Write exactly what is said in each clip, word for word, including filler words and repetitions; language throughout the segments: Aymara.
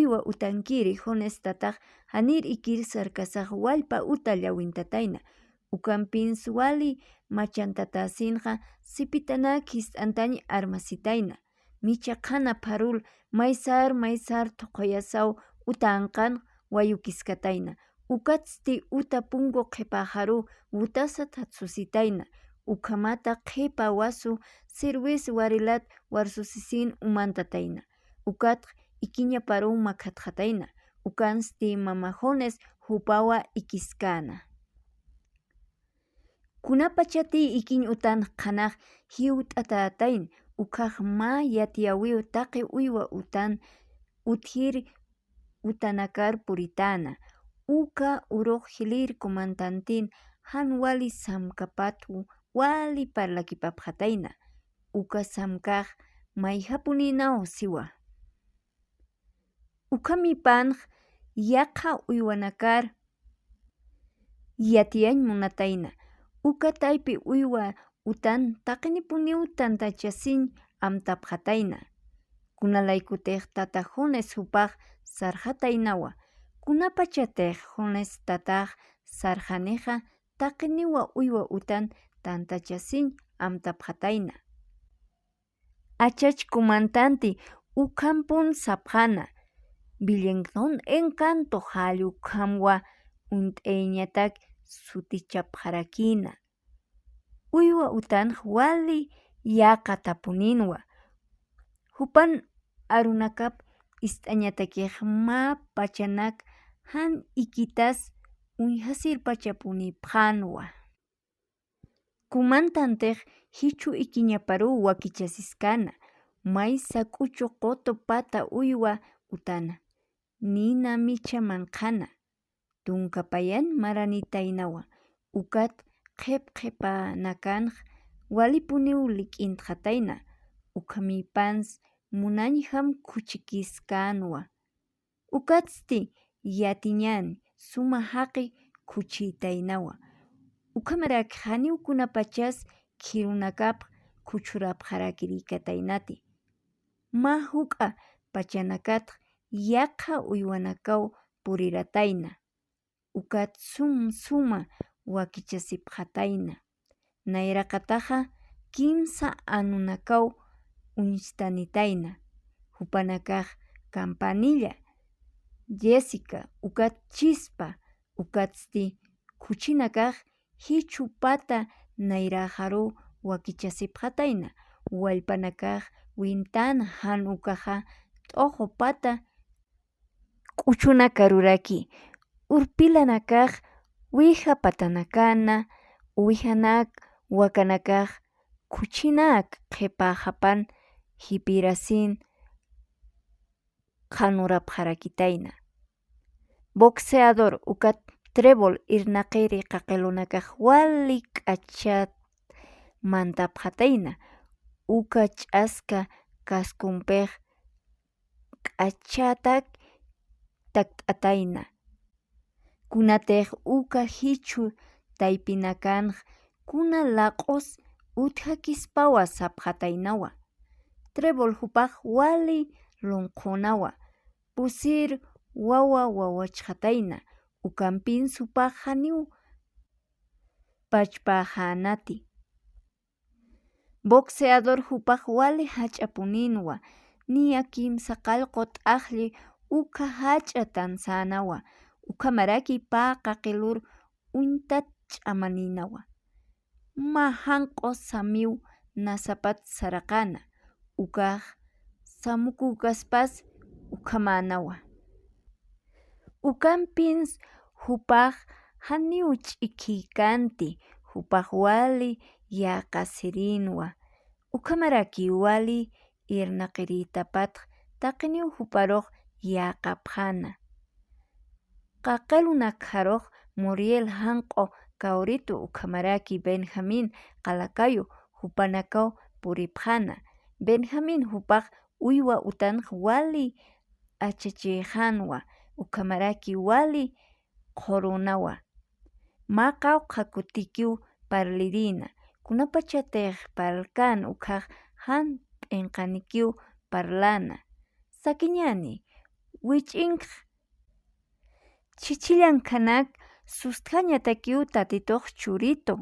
Uywa utankiri Jones tatax janir ikir sarkasax wallpa uta llawintatayna. Ukampins wali machantatasinxa sipitanak jist'antañ armasitayna. Micha qhana pharul maysar maysar thuqhuyasaw uta anqan wayukiskatayna. Ukatsti uta punku qhipaxaru wutasa thatsusitayna. Ukhamata qhipa wasu sirwis warilat warsusisin umantatayna. Ukatx ikiñaparuw makhatxatayna. Ukansti mama Jones jupawa ikiskäna. Kunapachati ikiñ utan qhanax jiwt'atätayn, ukhax mä yatiyäwiw taqi uywa utan utjir utanakar puritäna. Uka urux jilïr kumantantin jan wali samkapatw wali parlakipapxatayna. Uka samkax mayjapunïnaw siwa. Ukhamipanx yaqha uywanakar yatiyañ munatayna. Uka taypi uywa utan taqinipuniw tantachasiñ amtapxatayna. Kunalaykutix tata Jones jupax sarxataynawa. Kunapachatix Jones tatax sarxanixa taqiniwa uywa utan tantachasiñ amtapxatayna. Achach kumantanti ukhampun sapxäna, Billington Encanto jall ukhamwa uñt'ayañatak sutichapxarakïna. Uywa utanx wali yäqatapunïnwa. Jupan arunakap ist'añatakix mä pachanak jan ikitas uñjasirpachapunipxänwa. Kumantantix jichhu ikiñaparuw wakichasiskäna, may sak'uchu qutu pata uywa utana, nina micha manqhana, tunka payan maranitaynawa, ukat qhip qhipanakanx walipuniw lik'intxatayna, ukhamipans munañjam khuchikiskänwa. Ukatsti yatiñäni, suma jaqi khuchïtaynawa. Ukhamarak janiw kunapachas khirunakap khuchhurapxarakirïkataynati. Mä juk'a pachanakatx yaqha uywanakaw puriratayna. Ukat sum suma wakichasipxatayna. Nayraqataxa kimsa anunakaw uñstanitayna. Jupanakax Campanilla, Jessica, ukat Chispa, ukatsti khuchinakax jichhu pata nayraxaruw wakichasipxatayna. Wallpanakax wintana jan ukaxa t'uqu pata k'uchunakaruraki, urpilanakax wija patanakana, wijanak wakanakax khuchinak qhipaxapan jipirasin qhanurapxarakitayna. Boxeador ukat trébol irnaqiri qaqilunakax wali k'achat mantapxatayna, uka ch'aska kaskumpix k'achatak takt'atayna. Kunatix uka jichhu taypinakanx kuna laq'us utjakispawa sapxataynawa. Trébol jupax wali lunqhunawa, pusir wawa wawachxatayna, ukampins jupax janiw pachpaxänati. Boxeador jupax wali jach'apunïnwa, niya kimsa qallqu t'aqlli ukha jach'a tansänawa, ukhamaraki pä qaqilur uñtat ch'amanïnawa. Mä janq'u samiw nasapat saraqäna, ukax samukuwkaspas ukhamänawa. Ukampins jupax janiw ch'ikhïkänti, jupax wali yäqasirïnwa. Ukhamaraki wali irnaqirïtapatx taqiniw juparux yäqapxäna. Qaqilunakxarux Muriel janq'u kawritu ukhamaraki Benjamín qalakayu jupanakaw puripxäna. Benjamín jupax uywa utanx wali achachïxänwa, ukhamaraki wali qhurünawa. Mä qawqha kutikiw parlirïna, kunapachatix parlkän ukhax jan p'inqanikiw parläna. Sakiñäni, Wich'inkx chichillan khanak sustjañatakiw Tatitux churitu,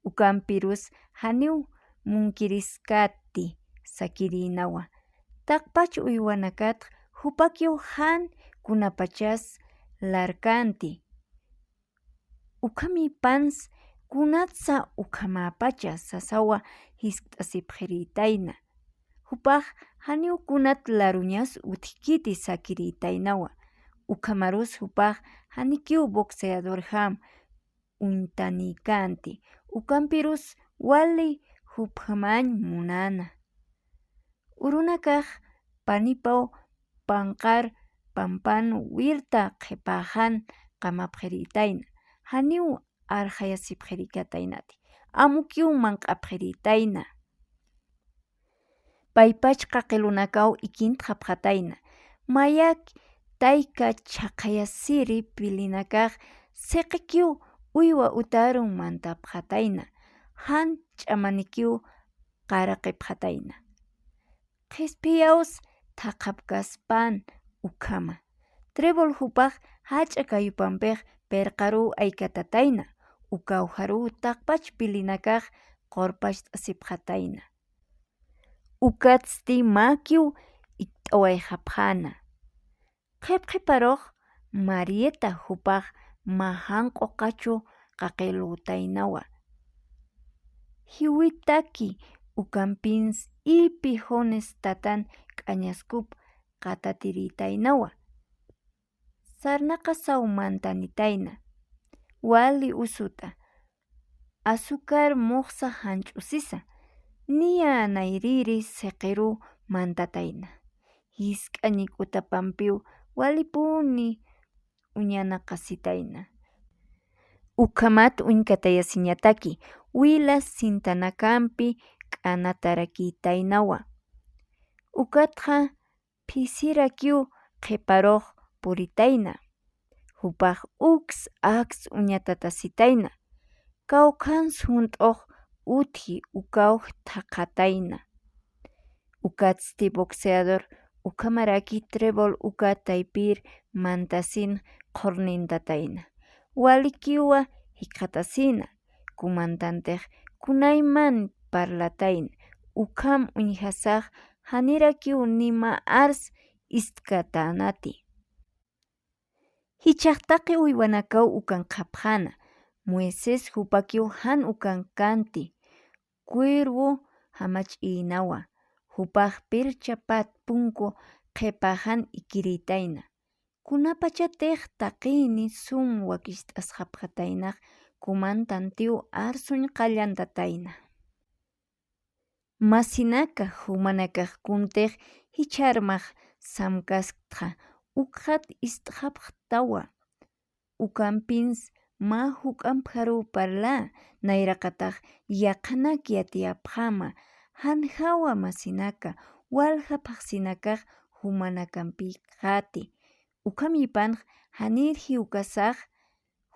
ukampirus janiw munkiriskati sakirïnawa. Taqpach uywanakatx jupakiw jan kunapachas larkanti. Ukhamipans kunatsa ukhamäpacha sasawa jiskt'asipxirïtayna. Jupax janiw kunat laruñas utjkiti sakirïtaynawa. Ukhamarus jupax janikiw boxeadorjam uñtanïkänti. Ukampirus wali jupjamañ munäna. Urunakax panipaw panqar pampan wirta qhipaxan qamapxirïtayna. Janiw arxayasipxirïkataynati. Amukiw manq'apxirïtayna. Paypach qaqilunakaw ikintxapxatayna. Mayak tayka chhaqhayasiri pilinakax siqikiw uywa utarun mantapxatayna. Jan ch'amanikiw qaraqipxatayna. Qhispiyaws thaqhapkaspan ukhama. Trébol jupax jach'a kayupampix pirqaruw aykatatayna, ukawjaruw taqpach pilinakax qurpacht'asipxatayna. Ukatsti mäkiw ikt'awayxapxäna. Qhipqhiparux Marieta jupax mä janq'u qachu qaqilütaynawa. Jiwitaki ukampins ipi Jones tatan k'añaskup qatatirïtaynawa. Sarnaqasaw mantanitayna. Wali usuta. Azúcar muxsa janch'usisa, niya nayrïri siqiruw mantatayna. Jisk'a ñik'utapampiw walipuni uñanaqasitayna. Ukhamat uñkatayasiñataki, wila sintanakampi k'anatarakïtaynawa. Ukatxa phisirakiw qhiparux puritayna. Jupax uks aks uñatatasitayna. Kawkhans junt'ux utji ukawj thaqhatayna. Ukatsti boxeador ukhamaraki trébol uka taypir mantasin qhurnintatayna. Walikiwa jikxatasina. Kumantantix kunayman parlatayna. Ukham uñjasax janirakiw nima ars istkatänati. Jichhax taqi uywanakaw ukanxapxäna, Moisés jupakiw jan ukankanti, cuervo jamach'ïnawa, jupax pirchapat punku qhipaxan ikirïtayna. Kunapachatix taqini sum wakicht'asxapxataynax kumantantiw arsuñ qallantatayna. Masinaka, jumanakax kuntix jichharmax samkasktxa, ukxat ist'xapxtawa. Ukampins mä juk'ampjaruw parlä, nayraqatax yaqhanak yatiyapxäma, janjawa masinaka, walja phaxsinakax jumanakampïkxati. Ukhamïpanx janir jiwkasax,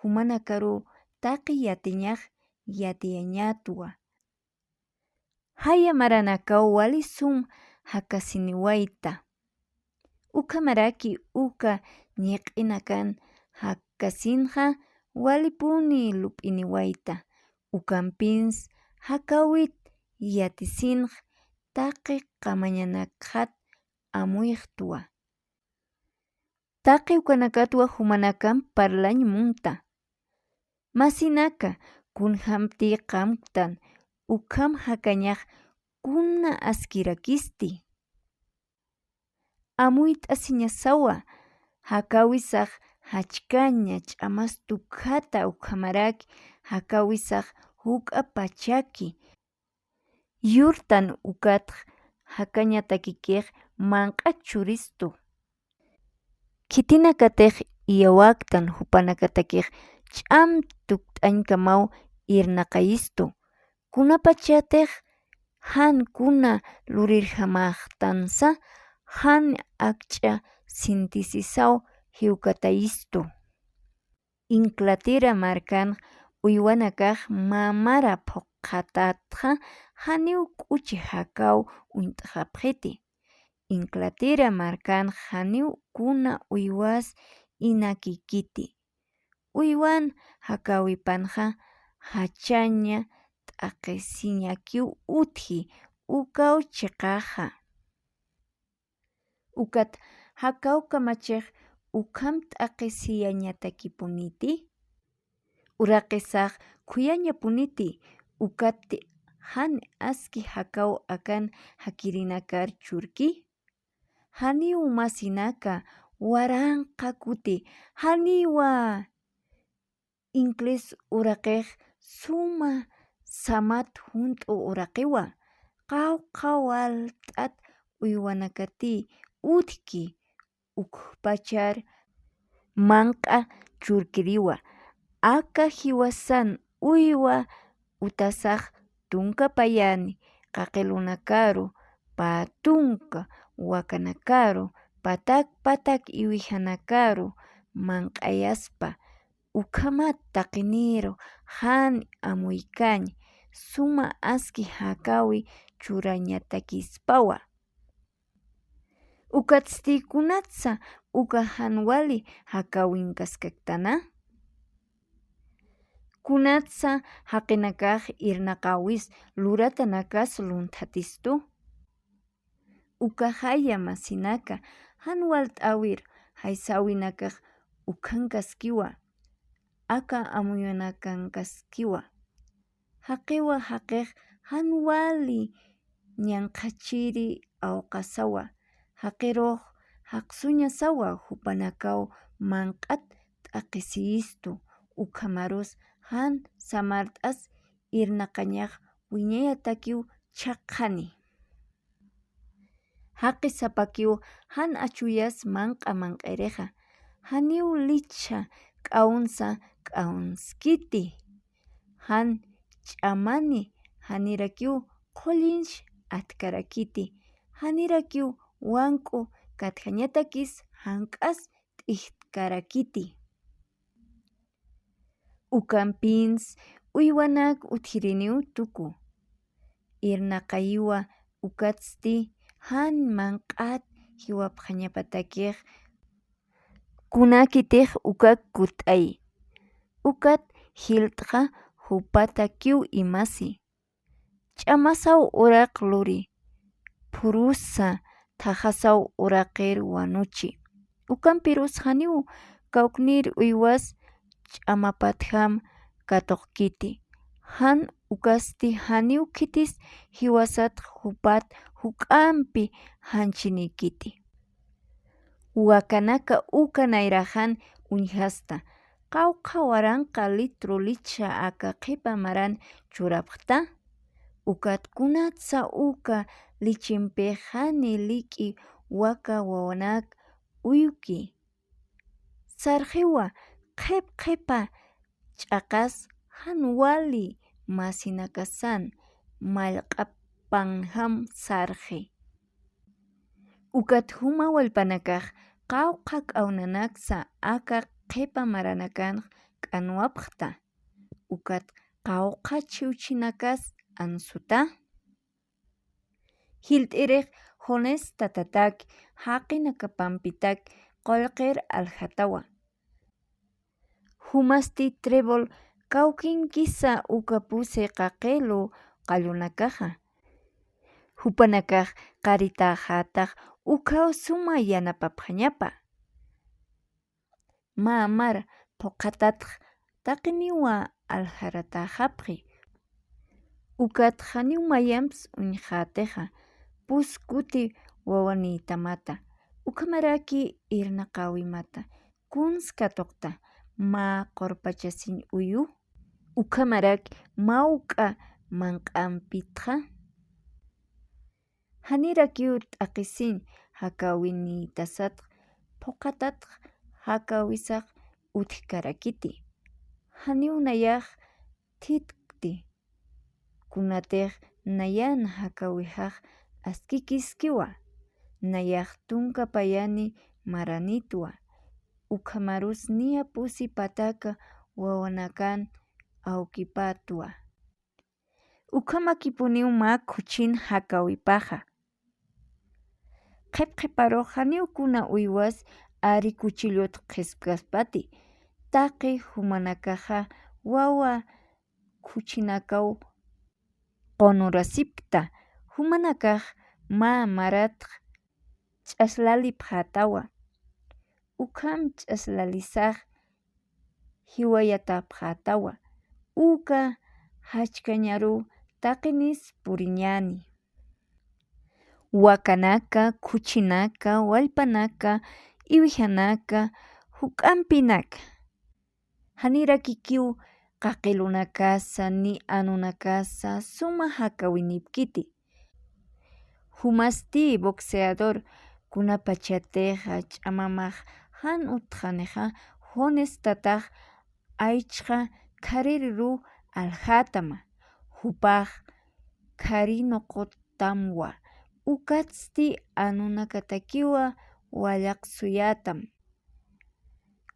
jumanakaruw taqi yatiñax yatiyañatwa. Jaya maranakaw wali sum jakasiniwayta. Ukhamaraki uka ñiq'inakan jakasinxa walipuni lup'iniwayta. Ukampins jakäwit yatisinx taqi qamañanakxat amuyxtwa. Taqi ukanakatwa jumanakamp parlañ munta. Masinaka, kunjämtï qamktan ukham jakañax kuna askirakisti. Amuyt'asiñasawa, jakäwisax jachkaña ch'amas tukjata ukhamarak jakäwisax juk'a pachaki. Yurtan ukatx jakañatakikix manq'ak churistu. Khitinakatix iyawaktan jupanakatakix ch'am tukt'añkamaw irnaqayistu. Kunapachatix jan kuna lurirjamäxtansa jan akch'a sintisisaw jiwkatayistu. Inglaterra markan uywanakax mä mara phuqhatatxa janiw k'uchi jakaw uñt'xapxiti. Inglaterra markan janiw kuna uywas inakikiti. Uywan jakäwipanxa jachaña t'aqhisiñakiw utji ukaw chiqaxa. Ukat jakäw kamachix ukham t'aqhisiyañatakipuniti. Uraqisax khuyañapuniti, ukat jan aski jakäw akan jakirinakar churki. Janiw masinaka, waranqa kuti, janiwa. Inglés uraqix suma samat junt'u uraqiwa, qawqha walt'at uywanakati utjki, ukpachar manq'a churkiriwa. Aka jiwasan uywa utasax tunka payani, qaqilunakaru, pä tunka wakanakaru, patak patak iwijanakaru manq'ayaspa, ukhamat taqiniru jan amuykañ, suma aski jakäwi churañatakispawa. Ukatsti kunatsa uka jan wali jakäwinkaskaktana? Kunatsa jaqinakax irnaqäwis luratanakas luntatistu? Ukajaya masinaka, jan walt'äwir jaysäwinakax ukhankaskiwa, aka amuyunakankaskiwa. Jaqiwa jaqix jan wali ñanqhachiri awqasawa, jaqirux jaqsuñasawa jupanakaw manq'at t'aqhisiyistu, ukhamarus jan samart'as irnaqañax wiñayatakiw chhaqhani. Jaqisapakiw jan achuyas manq'a manq'irixa, janiw lichha k'awnsa k'awnskiti, jan ch'amani, janirakiw qhullinch atkarakiti, janirakiw wank'u katjañatakis jank'as t'ijtkarakiti. Ukampins uywanak utjiriniw tuku. Irnaqayiwa ukatsti jan manq'at jiwapxañapatakix kunakitix ukak kutt'ayi. Ukat jilt'xa jupatakiw imasi. Ch'amasaw uraq luri, phurusa thaxasaw uraqir wanuchi. Ukampirus janiw kawknir uywas ch'amapatjam katuqkiti. Jan ukasti janiw khitis jiwasat jupat juk'ampi janchinikiti. Wakanaka uka nayraxan uñjasta, qawqha waranqa litro lichha aka qhipa maran churapxta? Ukat kunatsa uka lichimpix jani lik'i waka wawanak uyki. Sarxiwa qhip qhipa ch'aqas jan wali masinakasan mallq'apanjam sarxi. Ukat juma wallpanakax qawqha k'awnanaksa aka qhipa maranakanx k'anwapxta. Ukat qawqha chiwchinakas ansuta. Jilt'irix Jones tatatak jaqinakapampitak qullqir aljatawa. Jumasti trébol kawkinkisa uka pusi qaqilu qallunakaxa. Jupanakax qaritäxätax ukhaw suma yanapapxañapa. Mä mar phuqhatatx taqiniwa aljaratäxapxi. Ukat janiw mayamps uñjätixa, pus kuti wawanïtamata, ukhamaraki irnaqäwimata, kuns katuqta, mä qurpachasiñ uyu, ukhamarak mä uk'a manq'ampitxa. Janirakiw t'aqhisiñ jakäwinïtasatx, phuqhatatx jakäwisax utjkarakiti. Janiw nayax thithkti. Kunatix nayan jakäwixax askikiskiwa, nayax tunka payani maranitwa, ukhamarus niya pusi pataka wawanakan awkipatwa. Ukhamakipuniw mä khuchin jakäwipaxa. Qhipqhiparux janiw kuna uywas ari kuchillot qhispkaspati. Taqi jumanakaxa wawa khuchinakaw qunurasipkta. Jumanakax mä maratx ch'aslalipxätawa. Ukham ch'aslalisax jiwayatapxätawa. Uka jachkañaruw taqinis puriñäni. Wakanaka, khuchinaka, wallpanaka, iwijanaka, juk'ampinaka. Janirakikiw qaqilunakasa ni anunakasa suma jakawinipkiti. Jumasti boxeador kunapachatixa ch'amamax jan utjanixa, Jones tatax aychxa khaririruw aljätama, jupax khari nuqutamwa, ukatsti anunakatakiwa wallaqsuyätam.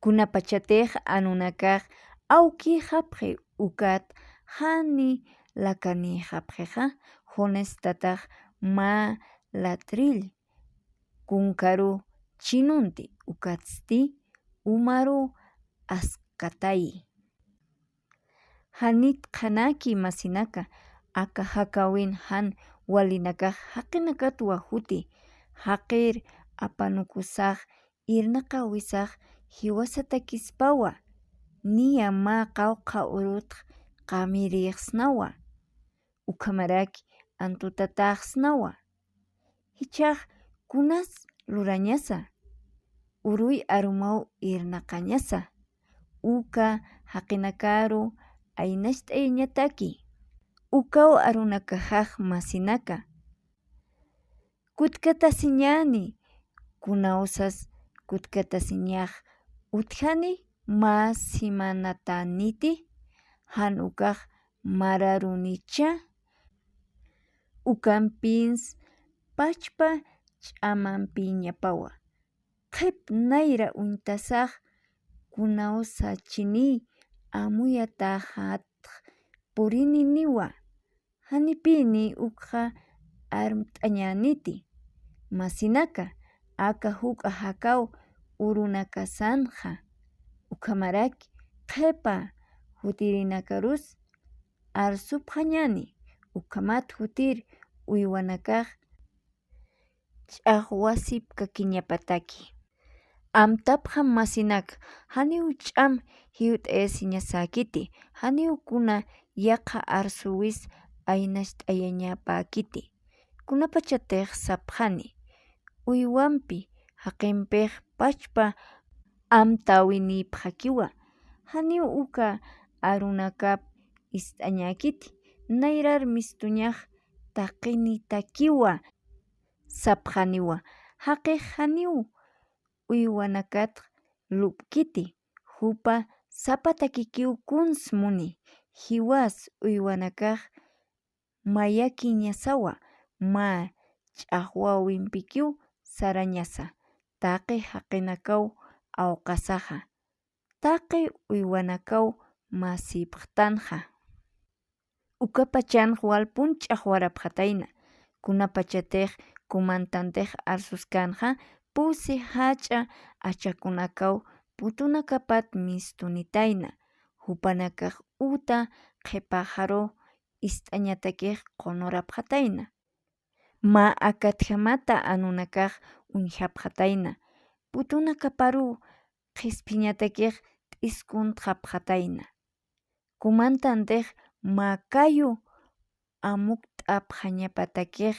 Kunapachatix anunakax awkïxapxi ukat jani lakanïxapxixa, Jones tatax mä latrill kunkaru chinunti, ukatsti umaru askatayi. Janit qhanaki masinaka, aka jakawin jan walinakax jaqinakatwa juti, jaqir apanukusax irnaqäwisax jiwasatakispawa, niya mä qawqha urutx qamirïxsnawa, ukhamaraki antutatäxsnawa. Jichhax kunas lurañasa, uruy arumaw irnaqañasa, uka jaqinakaru aynacht'ayañataki. Ukaw arunakaxax masinaka, kutkatasiñäni, kunawsas kutkatasiñax utjani mä simanataniti, jan ukax mararunicha, ukampins pachpa ch'amampiñapawa. Qhip nayra uñtasax kunawsachini amuyatäxatx purininiwa, janipini ukxa armt'añäniti. Masinaka, aka juk'a jakaw urunakasanxa, ukhamaraki qhipa jutirinakarus arsupxañäni, ukhamat jutir uywanakax ch'axwasipkakiñapataki. Amtapxam masinak, janiw ch'am jiwt'ayasiñasäkiti, janiw kuna yaqha arsuwis aynacht'ayañapäkiti. Kunapachatix sapxani, uywampi jaqimpix pachpa amtäwinïpxakiwa, janiw uka arunakap ist'añäkiti, nayrar mistuñax taqinitakiwa, sapxaniwa, jaqix janiw uywanakatx lup'kiti, jupa sapatakikiw kuns muni, jiwas uywanakax mayakiñasawa, mä ch'axwäwimpikiw sarañasa, taqi jaqinakaw awqasaxa, taqi uywanakaw masipxtanxa. Ukapachanx walpun ch'axwarapxatayna, kunapachatix kumantantix arsuskänxa, pusi jach'a achakunakaw putunakapat mistunitayna, jupanakax uta qhipaxaru ist'añatakix qunurapxatayna. Mä akatjamata anunakax uñjapxatayna, putunakaparu qhispiñatakix t'iskuntxapxatayna. Kumantantix mä kayu amukt'apxañapatakix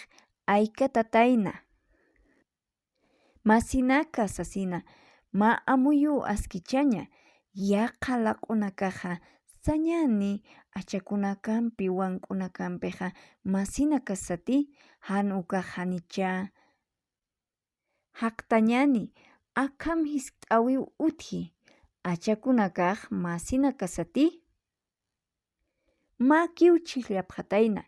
aykatatayna. Masinaka sasina, mä amuyuw askichaña, yaqha laq'unakaxa sañäni achakunakampi wank'unakampixa masinakasati, jan ukax janicha jaqtañäni, akham jiskt'äwiw utji, achakunakax masinakasati. Mäkiw chhijllapxatayna,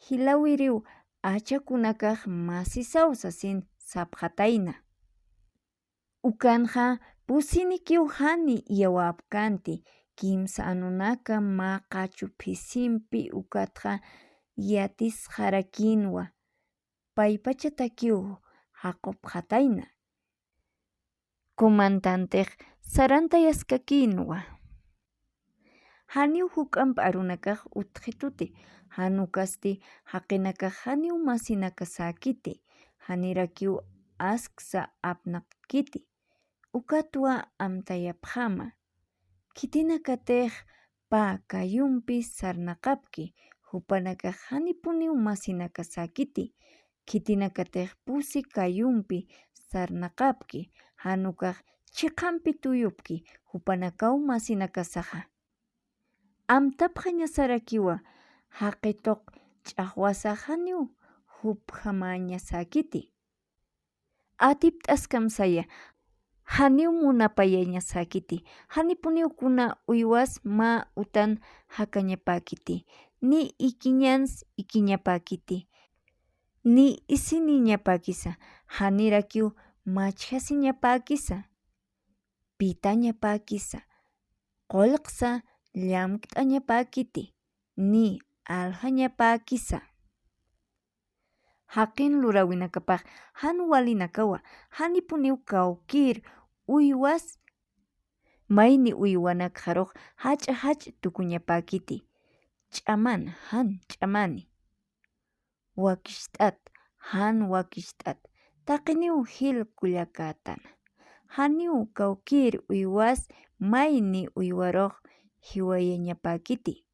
jilawiriw achakunakax masisaw sasin sapxatayna. Ukanxa pusinikiw jani iyawäpkänti, kimsa anunaka mä qachu phisimpi ukatxa yatisxarakïnwa. Paypachatakiw aqupxatayna. Kumantantix sarantayaskakïnwa. Janiw juk'amp arunakax utjxituti, jan ukasti jaqinakax janiw masinakasäkiti, janirakiw asksa apnaqkiti. Ukatwa amtayapxäma. Khitinakatix pä kayumpi sarnaqapki, jupanakax janipuniw masinakasäkiti. Khitinakatix pusi kayumpi sarnaqapki, jan ukax chiqampi tuyupki, jupanakaw masinakasaxa. Amtapxañasarakiwa, jaqituq ch'axwasax janiw jupjamäñasäkiti. Atipt'askam saya, janiw munapayañasäkiti, janipuniw kuna uywas mä utan jakañapäkiti, ni ikiñans ikiñapäkiti, ni isiniñapäkisa, janirakiw machjasiñapäkisa, pitañapäkisa, qullqsa llamkt'añapäkiti, ni aljañapäkisa. Jaqin luräwinakapax jan walinakawa, janipuniw kawkïr uywas mayni uywanakxarux jach'a jach'a tukuñapäkiti. Ch'aman, jan ch'amani. Wakicht'at, jan wakicht'at. Taqiniw jil kullakätana. Janiw kawkïr uywas mayni uywarux jiwayañapäkiti.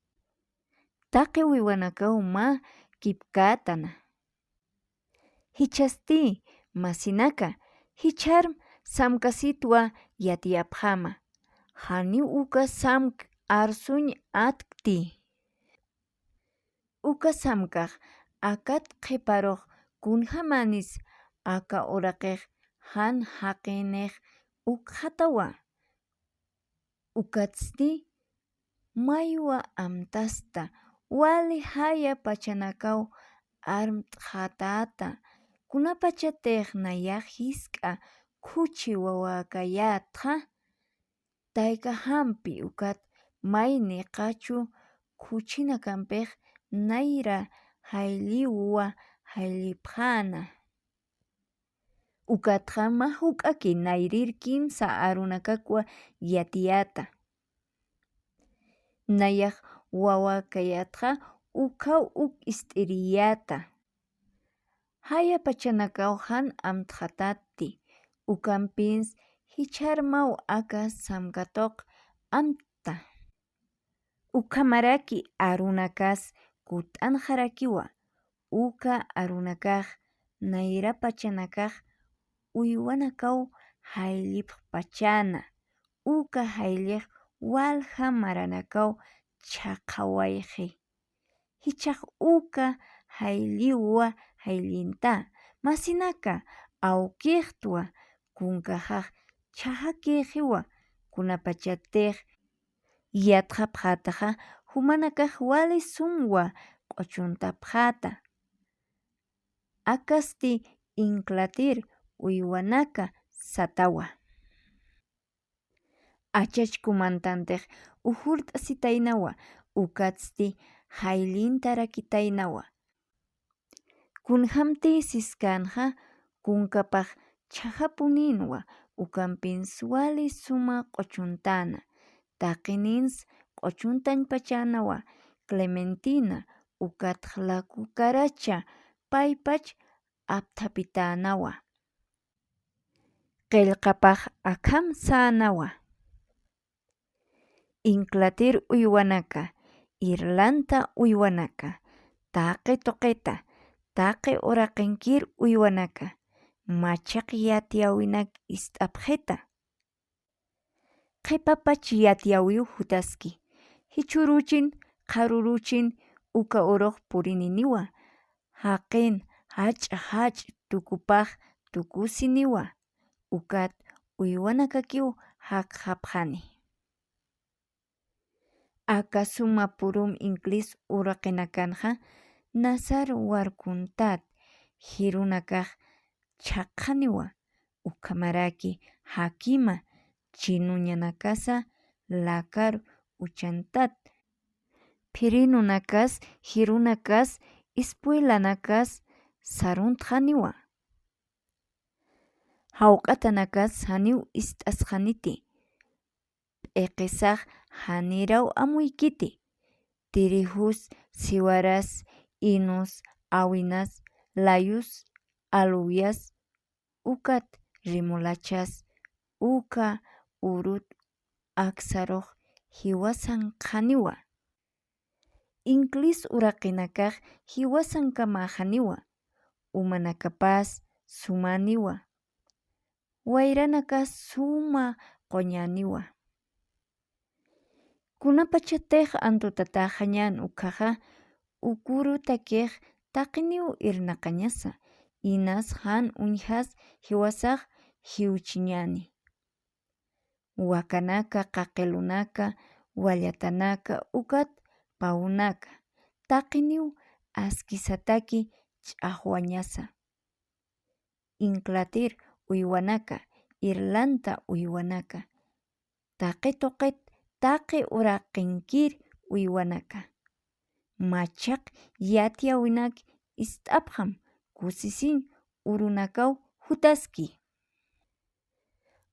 Taqi uywanakaw mä kipkätana. Jichhasti, masinaka, jichharm samkasitwa yatiyapxäma. Janiw uka samk arsuñ atkti. Uka samkax akat qhiparux kunjämanis aka uraqix jan jaqinix ukxatawa. Ukatsti maywa amtasta, wali jaya pachanakaw armt'xatäta, kunapachatix nayax jisk'a khuchi wawäkayätxa, taykajampi ukat mayni qachu khuchinakampix nayra jaylliwa jayllipxäna. Ukatxa mä juk'aki nayrir kimsa arunakakwa yatiyäta. Nayax wawäkayätxa ukhaw uk ist'iriyäta. Jaya pachanakaw jan amtxatätti, ukampins jichharmaw aka samkatuq amtta. Ukhamaraki arunakas kutt'anxarakiwa, uka arunakax nayra pachanakax uywanakaw jayllipxpachäna, uka jayllix walja maranakaw chhaqhawayxi. Jichhax uka jaylliwa jayllinta, masinaka, awkixtwa, kunkaxax chhaxakïxiwa, kunapachatix yatxapxätaxa, jumanakax wali sumwa q'uchuntapxäta. Akasti Inglaterra uywanaka satawa. Achachkumantantix ujurt'asitaynawa, ukatsti jayllintarakitaynawa. Kunjämtï siskänxa kunkapax chhaxapunïnwa, ukampins wali suma q'uchuntäna. Taqinins q'uchuntañpachänawa, Clementina, ukatx Laku Karacha, paypach apthapitänawa. Qillqapax akham sänawa. Inglaterra uywanaka, Irlanda uywanaka, taqi tuqita, taqi uraqinkir uywanaka, machaq yatiyäwinak ist'apxita. Qhipapach yatiyäwiw jutaski, jichhüruchin, qharüruchin uka urux purininiwa, jaqin jach'a jach'a tukupax tukusiniwa, ukat uywanakakiw jakxapxani. Aka suma purum inglés uraqinakanxa, nasar warkuntat, jirunakax chhaqxaniwa, ukhamaraki jakima, chinuñanakasa lakar uchantat, phirinunakas, jirunakas, ispuylanakas saruntxaniwa. Jawq'atanakas janiw ist'asxaniti. P'iqisax janiraw amuykiti. Tirijus, siwaras, inus, awinas, layus, aluyas, ukat remolachas, uka, urut, aksarux jiwasan qhaniwa. Inglés uraqinakax jiwasankamäxaniwa, umanakapas sumäniwa, wayranakas suma quñäniwa. Kunapachatix antutatäxañän ukhaxa, ukurutakix taqiniw irnaqañasa, inas jan uñjas jiwasax jiwchiñäni. Wakanaka, qaqilunaka, wallatanaka, ukat pawunaka, taqiniw askisataki ch'axwañasa. Inklatir uywanaka, irlanta uywanaka, taqi tuqit taqi uraqinkir uywanaka. Machaq yatiyäwinak ist'apxam, kusisiñ urunakaw jutaski.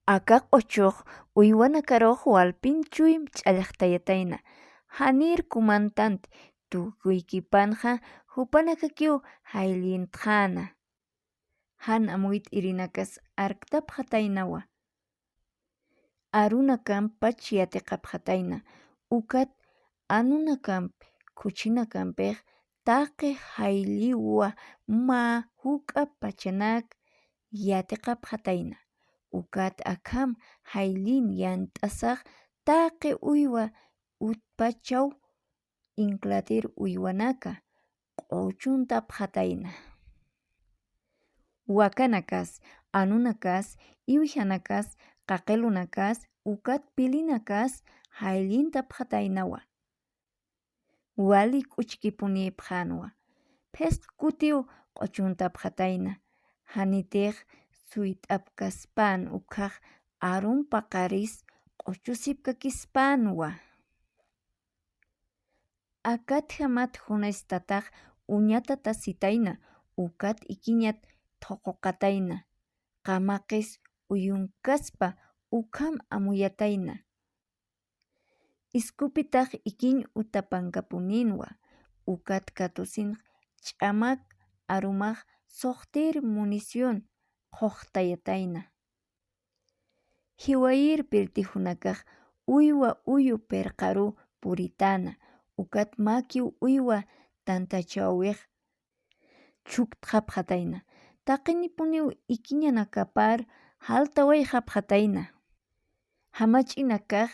Aka q'uchux uywanakarux walpin chuym ch'allxtayatayna, janir kumantant tukuykipanxa jupanakakiw jayllintxäna. Jan amuyt irinakas arktapxataynawa. Arunakamp pach yatiqapxatayna, ukat anunakamp khuchinakampix taqi jaylliwa mä juk'a pachanak yatiqapxatayna, ukat akham jayllin yant'asax taqi uywa utpachaw Inklatir uywanaka q'uchuntapxatayna. Wakanakas, anunakas, iwjanakas, qaqilunakas, ukat pilinakas jayllintapxataynawa. Wali k'uchkipunïpxänwa. Phisqa kutiw q'uchuntapxatayna. Janitix suyt'apkaspän ukhax arun paqaris q'uchusipkakispänwa. Akatjamat junastatax uñatatasitayna, ukat ikiñat thuquqatayna, qamaqis uyunkaspa ukham amuyatayna. Iskupitax ikiñ utapankapunïnwa, ukat katusinx ch'amak arumax suxtir munición quxtayatayna. Jiwayir pirtijunakax uywa uyu pirqaru puritäna, ukat makiw uywa tantachawix chhuktxapxatayna. Taqinipuniw ikiñanakapar jaltawayxapxatayna. Jamach'inakax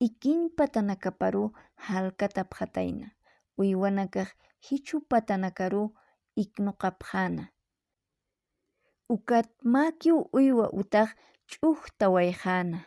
ikiñ patanakaparu jalkatapxatayna. Uywanakax jichhu patanakaru iknuqapxäna. Ukat makiw uywa utax ch'ujtawayxäna.